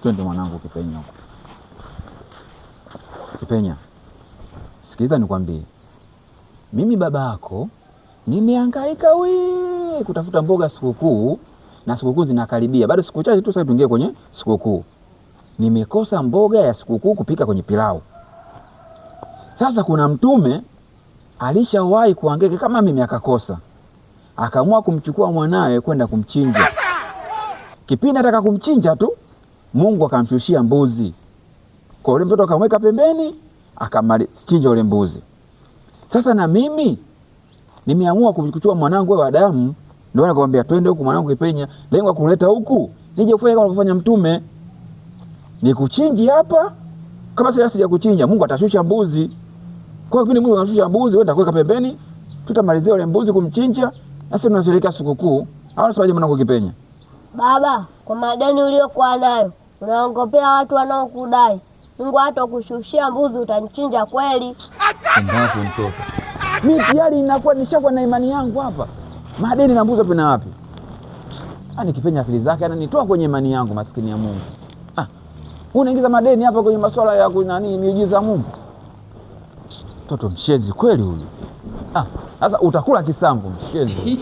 Twende mwanangu Kipenya huko. Kipenya, sikiliza nikwambie, mimi baba yako nimehangaika wii kutafuta mboga sikukuu, na sikukuu zinakaribia, bado siku chache tu sasa tuingie kwenye sikukuu. Nimekosa mboga ya sikukuu kupika kwenye pilau. Sasa kuna mtume alishawahi kuhangaika kama mimi akakosa, akaamua kumchukua mwanawe kwenda kumchinja. Kipindi ataka kumchinja tu, Mungu akamshushia mbuzi. Kwa yule mtoto akamweka pembeni, akamchinja ule mbuzi. Sasa na mimi nimeamua kumchukua mwanangu wa damu, ndio nakwambia twende huku mwanangu Kipenya, lengo la kuleta huku nije ufanye kama alivyofanya mtume, nikuchinji hapa. Kama sasa sijakuchinja, Mungu atashusha mbuzi. Kwa hiyo kipindi Mungu anashusha mbuzi, wewe utakuweka pembeni, tutamalizia ule mbuzi kumchinja, na sisi tunasherehekea sikukuu. Au unasemaje mwanangu Kipenya? Baba, kwa madeni uliokuwa nayo unaongopea watu wanaokudai. Mungu hata kushushia mbuzi utanchinja kweli? Pumbavu mtoto. Mimi tayari ninakuwa nishakuwa na imani yangu hapa. Madeni na mbuzi wapi na wapi? Ah, Kipenya akili zake ananitoa kwenye imani yangu, maskini ya Mungu. Ah, unaingiza madeni hapa kwenye masuala ya nani, miujiza ya Mungu. Mtoto mshezi kweli huyu. Ah, sasa utakula kisamvu mshezi.